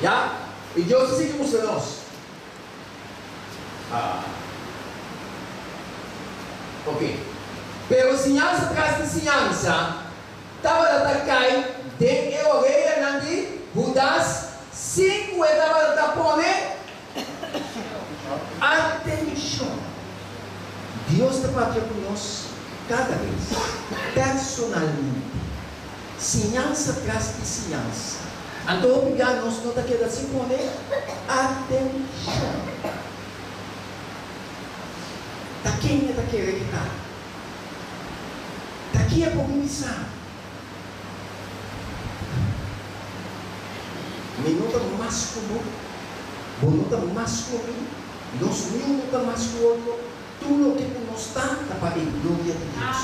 Ya? I Dios ta sigui mustra nos. Ah. Ok. Pero siñansa tras di siñansa tabata ta kai den e oreanan di Hudas sin ku e tabata ta pone atenshon. Dios ta papia ku nos kada bes, personalmente. Siñansa tras di siñansa. Anto hopi bia nos no ta keda sin pone atenshon. Ta ken e ta kere ke ta? Ta ki e por bin bisa? Mi no ta mas ku bo, bo no ta mas ku mi, nos niun no ta mas ku otro, tur loke ku nos ta, ta pa e gloria di Dios.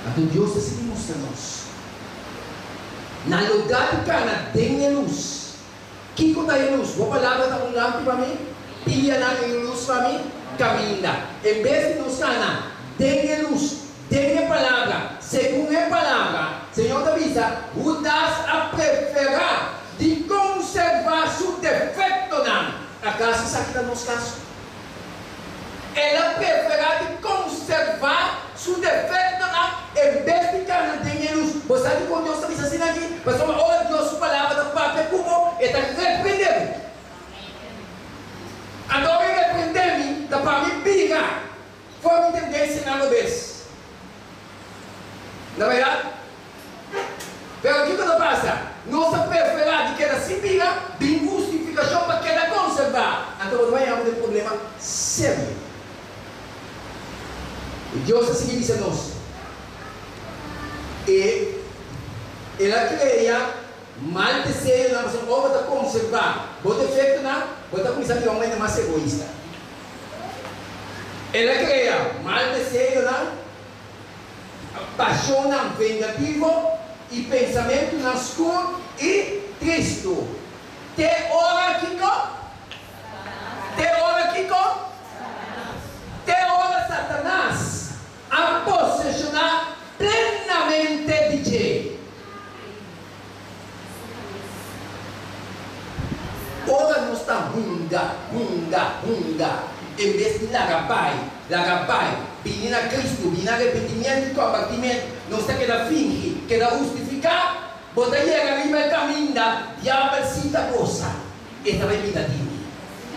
Anto Dios ta sigui mustra nos, na lugá di kana den e lus, Kiko ta e lus? Bo palabra ta un lampi pa mi, pianan i un lus pa mi kaminda. En bes di nos kana den e lus, den e palabra, segun e palabra, Señor ta bisa, Hudas a preferá di konservá su defektonan. Akaso esaki ta nos kaso? El a preferá di konservá su defektonan en bes di kana den e lus. Bo sa dikon Dios ta bisa asina aki? Pasobra ora Dios su Palabra ta papia ku bo, e ta reprendé bo. Anto ora e reprendé mi, ta pa mi bira for mi tendensianan robes. Na bèrdat? Pero kiko ta pasa? Nos ta preferá di keda sin bira, bin hustifikashon pa keda konservá. Anto bo ta bai yama den problema serio. I Dios ta sigui bisa nos, E El a krea mal deseonan pasobra ora bo ta konservá bo defektonan, bo ta kuminsá bira un hende mas egoista. El a krea mal deseonan. Pasionnan vengativo i pensamentunan skur i tristu. Te ora kiko? Te ora kiko? Te ora Satanas a poseshoná plenamente di dje. Ora nos ta hunga, hunga, hunga, en bes di laga bai, laga bai, bini na Cristo, bini na arepentimiento i kombertimiento, nos ta keda fingi, keda hustifiká. Bo ta yega riba e kaminda, diabel si ta gosa. E ta bai mira di mi.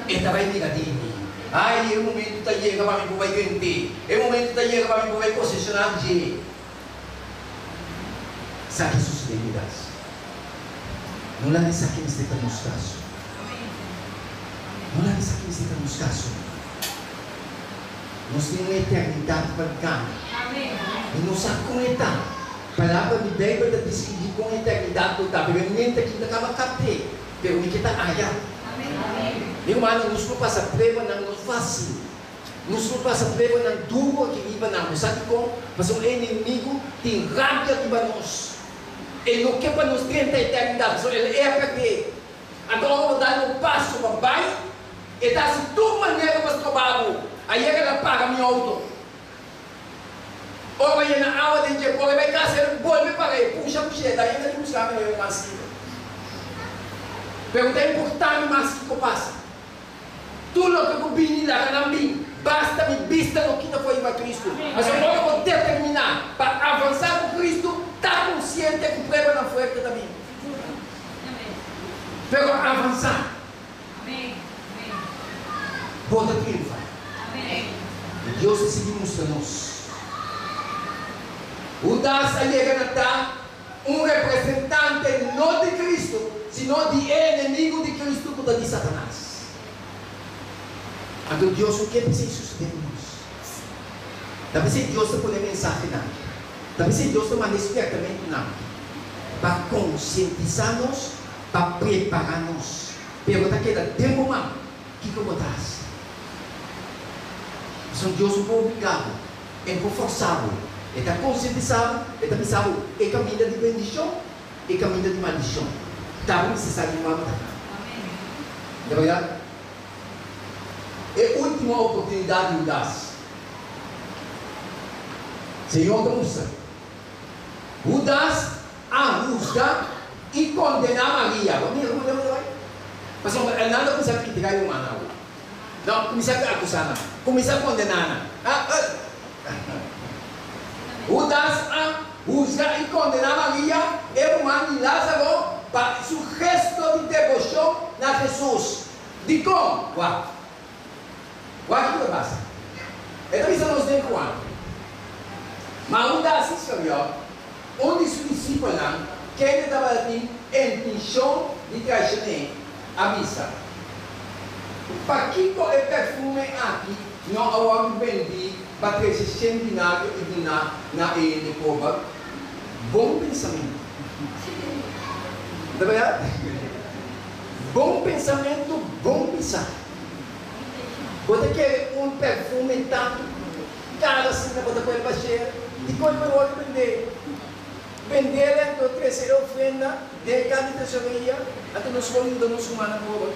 E ta bai mira di mi. Ai, e momento ta yega pa mi por bai drent'é. E momento ta yega pa mi por bai poseshoná dje. Sa ki sucede Judas? No laga esaki mester ta nos caso. No laga esaki mester ta nos caso. Nos tin un eternidad pa gana. I nos sa con e ta. Palabra di Bijbel ta describi con eternidad lo ta, pero e mente aki no ta caba capte. Pero mi ke ta aya. Mi rumannan, nos lo pasa pruebanan no facil. Nos lo pasa pruebanan duru aki riba nan. Bo sa dikon? Pasobra e enemigu tin rabia riba nos. E no ke pa nos drenta eternidat, pasobra el e a pèrdé. Anto ora bo dal un paso pa bai, e ta hasi tur manera pa stroba bo. Ayer el a paga mi outo. Ora bo yena awa den dje, kore bai kas, el bolbe paga e pusha pusha e ta yenda di buska mi na mas liber. Pero ta importá mi mas kiko pasa. Tur loke ku bini laga nan bin, basta mi bista no kita for riba Kristu. Pasobra ora bo determiná pa avansá ku Kristu, ta konsiente ku pruebanan fuerte ta bini. Pero avansá, bo ta triunfá. I Dios a sigui mustra nos. Hudas a yega na ta Un representante no di Cristo, sino di e enemigo di Cristo cu ta di Satanas. Anto Dios no kier p'esey sucede cu nos. Ta p'esey Dios ta pone mensahenan aki. Ta p'esey Dios ta manda e spiertamentunan aki. Pa concientisa nos, pa prepara nos. Pero ta keda den bo man kico bo ta haci. Pasobra Dios no por obliga bo. E por forsa bo. E ta konsientisá bo, e ta bisa bo e kaminda di bendishon, e kaminda di maldishon. Ta bo mester sa di kua bo ta kana. Ta bèrdat? E último oportunidat di Hudas. Señor ta mustra. Hudas a husga i. kondená Maria. Bo mira kon Diabel ta bai? Pasobra nan ta kuminsá kritiká e rumannan awor. Nan kuminsá akusá nan, kuminsá kondená nan. Hudas a husga i kondená Maria, e ruman di Lázaro, pa su gesto di deboshon na Hesus. Dikon? Wak. Wak kiko ta pasa. E ta bisa nos den Juan, Ma Hudas Iskariot, un di su disipelnan, kende tabatin intenshon di traishon'é, a bisa, Pakiko e perfume aki no a wòrdu bendí pa trese shen dinario i duná na e hende pober? Bon pensamentu. Ta bèrdat? Bon pensamentu, bon bisá. Bo ta kere un perfume tantu karo asina bo ta pone pa shera? Dikon bo wòrdu bendé? Bendele anto trese e ofrenda den e kas di tesoreria, anto nos por yuda nos rumannan pober.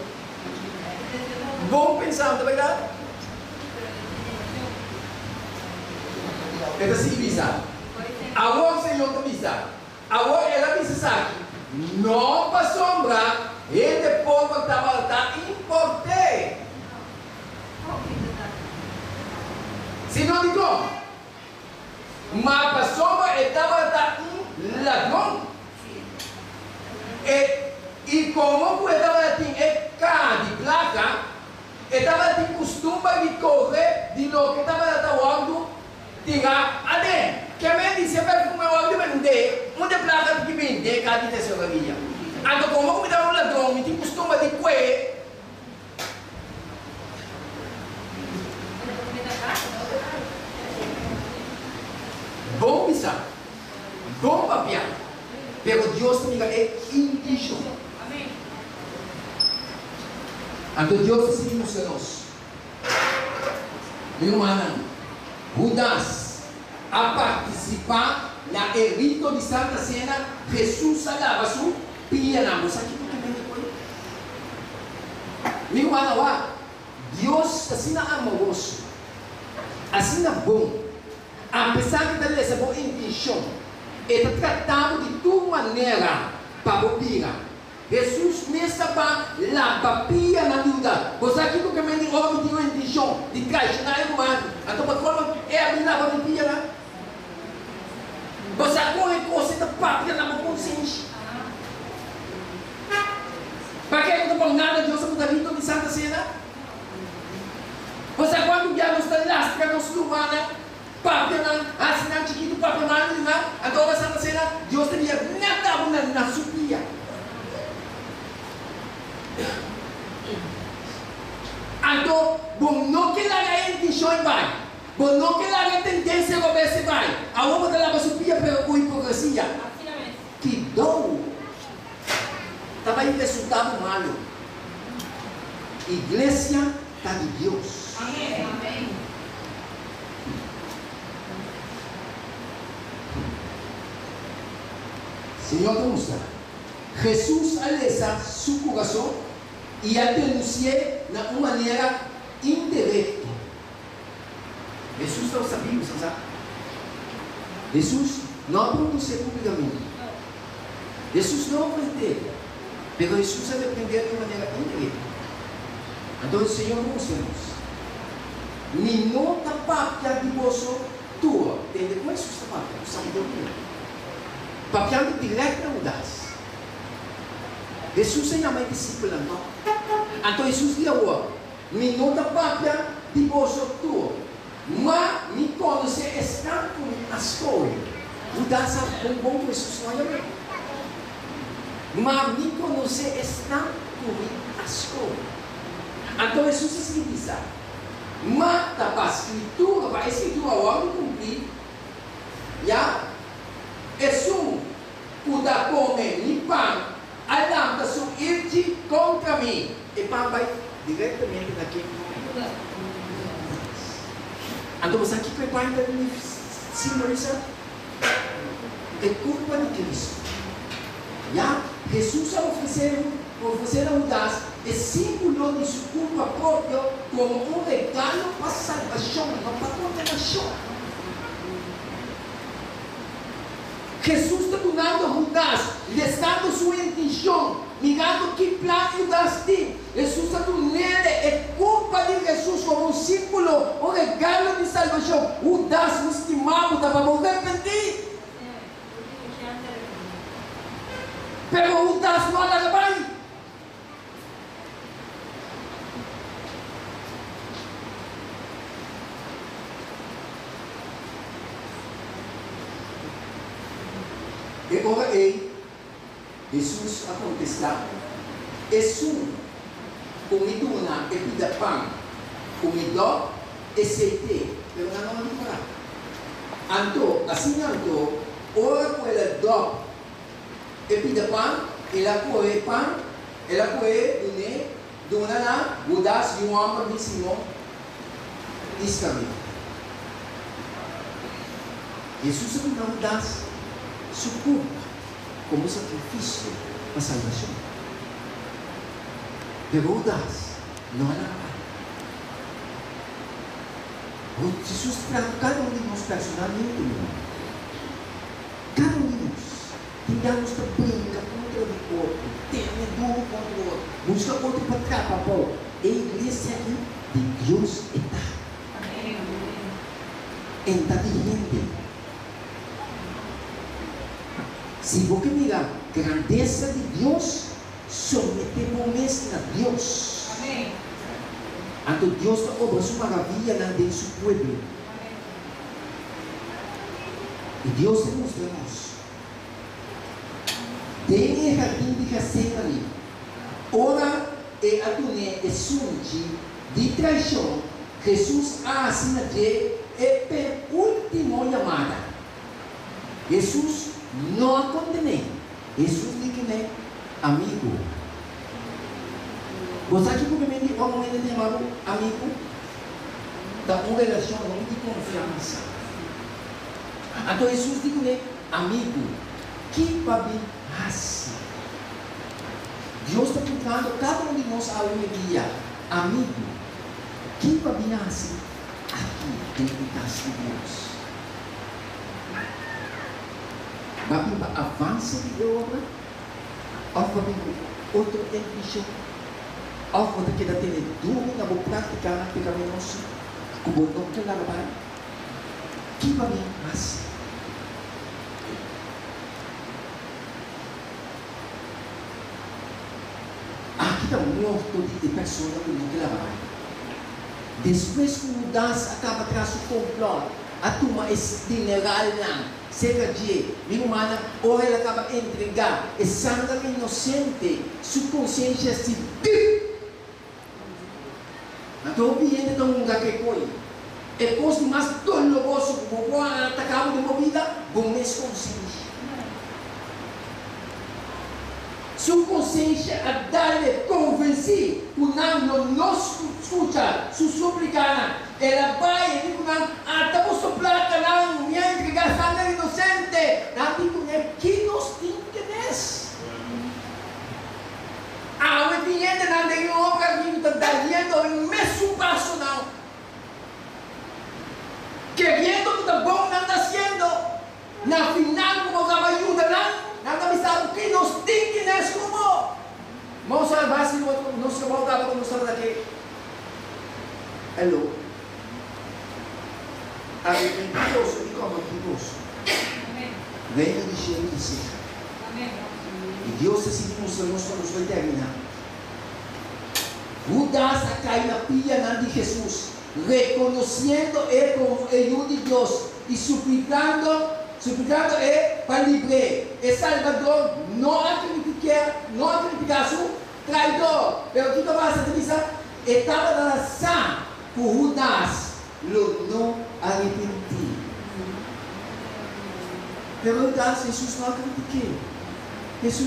Bon pensá, no ta bèrdat? E ta sigui bisa, Awor Señor ta bisa, Awor el a bisa esaki, no pasobra hende pober tabata import'é, sino dikon? Ma pasobra e tabata un ladron. E, i komo ku e tabatin e kaha di plaka, e tabatin kustumber di kohe di loke tabata wòrdu tirá aden. Ke men di si e perfume wòrdu bendé, un de plaka tin ki bin den e kaha di tesoreria. Anto komo ku mi tabata un ladron, mi tin kustumber di kue. Bon bisa, bon papia, pero Dios ta mira e intishon. Anto Dios ta sigui mustra nos, Mi rumannan, Hudas a partisipá na e rito di Santa Sena, Hesus a laba su pianan. Bo sa kiko ta mende ku ei? Mi rumannan, wak, Dios ta asina amoroso, asina bon, apesar di ta lesa bo intenshon, E ta trata bo di tur manera pa bo bira. Hesus mes ta ba laba pianan di Hudas. Bo sa kiko ke men di ora mi tin un intenshon di traishoná e ruman? Anto pa kolmo e a bin laba mi pianan. Bo sa kon e kos ei ta papia na bo konsenshi? Pake no ta pon nada Dios a buta rito di Santa Sena? Bo sa kuantu bia nos ta lastra nos rumannan, papia nan, hasi nan chikitu, papia malu di nan? Anto ora Santa Sena, Dios ta bia nèt abo na na su pia. Anto bo no ke laga e intenshon ei bai. Bo no ke laga e tendensia robes ei bai. Awor bo ta laba su pia pero ku hipokresia. Kidou! Ta bai resultado malo. Iglesia ta di Dios. Señor ta mustra. Jesus a lesa su curason y a denunci'é na un manera indirecto. Jesus tabata sabí, bo sa? Jesus no a pronunci'é publicamente. Hesus no a ofendé, pero Hesus a reprendé di un manera indirecto. Anto e Señor mustra nos, Mi no ta papia di boso tur. Tende kon Hesus ta papia ku sabiduria, papiando direct na Hudas. Hesus a yama e disipelnan tòg. Anto Hesus di awor, Mi no ta papia di boso tur. Ma mi konosé esnan ku mi a skohe. Hudas a bon bon ku Hesus no a yam'é. Ma mi konosé esnan ku mi a skohe. Anto Hesus a sigui bisa, Ma ta pa Skritura, pa e Skritura wòrdu kumplí, ya, esun ku ta kome mi pan a lanta su irchi kontra mi. E pan bai direktamente na ken kome? Hudas. Anto bo sa kiko e pan ta simbolisá? E kurpa di Kristu. Ya, Hesus a ofresé ofresé na Hudas e símbolo di su kurpa propio komo un regalo pa salbashon, no pa kondenashon. Hesus ta dunando Hudas, lesando su intenshon. Mirando ki plan Hudas tin, Hesus a dun'é e kurpa di Hesus komo un símbolo, un regalo di salbashon. Hudas, mi stimá bo ta pa bo repentí. Pero Hudas no a laga bai. E ora ei Hesus a kontestá, Esun ku mi duna e pida pan ku mi dòp, esei t'e. Pero nan no a ripará. Anto, asina anto, ora ku el a dòp e pida pan, el a kohe e pan, el a kohe dun'é, duna na Hudas, yu hòmber di Simon Iskariote. Hesus a duna Hudas su kurpa komo sakrifisio pa salbashon. Pero Hudas no a laba. Hesus ta trata kada un di nos personalmente, mi ruman. Kada un di nos tin ya nos ta bringa kontra di otro, tene duru kontra otro, buska otro pa trapa abou. E iglesia aki di Dios e ta. En ta di hende. Si bo ke mira grandesa di Dios, somete bo mes na Dios. Anto Dios ta obra su maraviyanan den su pueblo. I Dios ta mustra nos den e hardin di Getsemani, ora E a dun'é e sunchi di traishon, Hesus a hasi na dje e penúltimo yamada. Hesus no a konden'é. Hesus di kuné, Amigu. Bo sa kiko mi menti ora un hende ta yama bo amigu? Ta un relashon hopi di konfiansa. Anto Hesus di kuné, Amigu, ki pa bin hasi? Dios ta puntrando kada un di nos awendia, Amigu, ki pa bin hasi aki den e kas di Dios? Ba bin pa avanse di e obra? Òf ba bin ku otro ambishon? Òf bo ta keda tene duru na bo práktikanan pekaminoso ku bo no ke laga bai? Ki ba bin hasi? Aki ta morto di e persona ku no ke laba bai. Despues ku Hudas a kaba tras su komplòt, a tuma e dineralnan serka dje. Mi rumannan, ora el a kaba entregá e sanger inosente, su konsiensia si bip! Anto hopi hende ta hunga ku e koi. E kos di mas doloroso ku bo por a ataká bo den bo bida, bo mes konsensia. Su konsensia a dale konvensí ku nan lo no skucha su suplikanan. El a bai e di ku nan, Ata boso plakanan, mi a entregá sanger inosente. Nan di kuné, Ki nos tin kenes? Awe tin hendenan den e obra aki ku ta daliendo e mesun pasonan, keriendo ku ta bon nan ta hasiendo. Na final ku bo kaba yuda nan, nan ta bisa bo ki nos tin kines ku bo. Nos a basi nos trabou kaba ku nos tabata ke. Hello. Arepentí boso i kombertí boso. Reino di shelu ta serka. I Dios ta sigui mustra nos pa nos bai terminá. Hudas a kai na pianan di Hesus, rekonosiendo E komo e Yu di Dios i suplikando suplikando E pa libr'é. E Salbador no a kritik'é, no a kritiká su traidor. Pero kiko pasa? Ta bisa, E tabata sa ku Hudas lo no arepentí. Pero Hudas, Hesus no a kritik'é. Hesus.